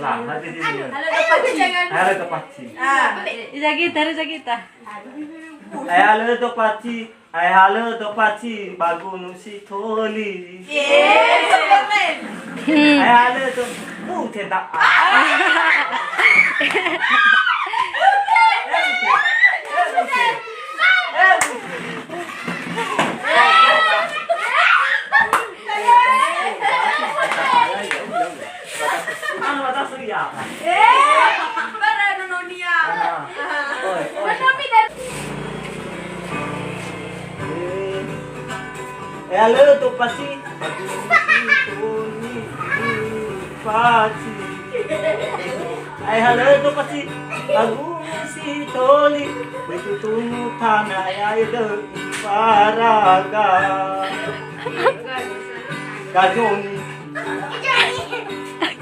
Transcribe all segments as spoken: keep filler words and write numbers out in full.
Ah, hati sini. Halo, Topaci. Halo, Topaci. Ah, Iza kita, Iza kita. Ae halö Topaci, ae halö Topaci, ba Gunung Sitoli. Yeay, Superman. Ae halö to, bu tenda. Anu atas dia. Eh, bara nononia. Ah. Oi, oi. Menomi dari. Eh, halö Topaci. Paci. Ae halö Topaci. Bagus si toli. Betul tunu tanah ya itu paraga. Gajoni.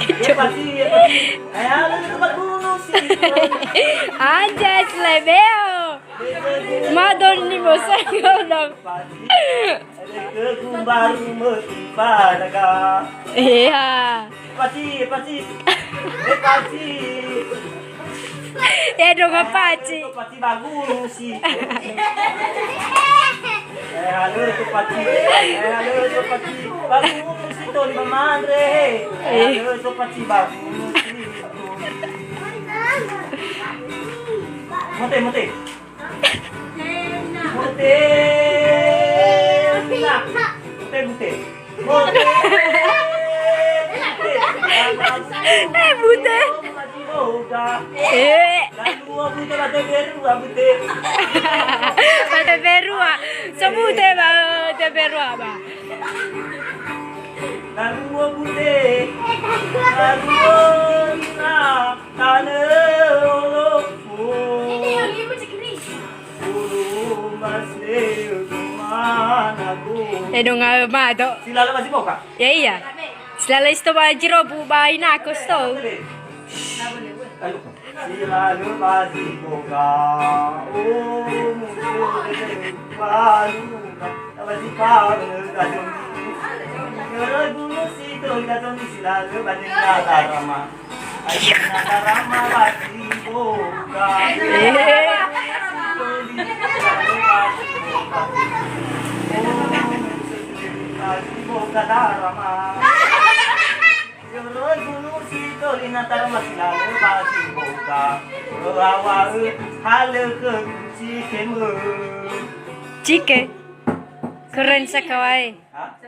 Ye Paci, ye Paci. Ae halö Topaci. Anjas lebeo. Madon ni boseng dong. Paci. Ke gumbaru meti paraga. Iya. Paci, Paci. Eh, Paci. Eh, dong Paci. Paci bagus si. Eh, halö Topaci. Eh, halö Topaci. Bagus si toli mamandre. Eh, halö Topaci bagus si. Mote, mote. Bute. Bute, bute. Bute. Eh, bute. Eh. Lalua bute, bute berua bute. Bute berua. Sebute ba, bute berua ba. Lalua bute. Lalua na. Tanö olofu. Ulu maseu managu. Eh, dong ngau ma do. Silalö ba Siboga. Ya, iya. Silalö isto ba jiro bu ba ina kosto. Ayo. Silalö ba Siboga. Oh, musuh baru. Ba Siboga. Yoro gunu si to gaton di silalö ba denda tarama. Aina darama bati boga. Bati boga darama. Yoro gunu si toli na tarama silalö bati boga. Awa'ö halö khö si kemö. Cike. Keren sekali. Hah?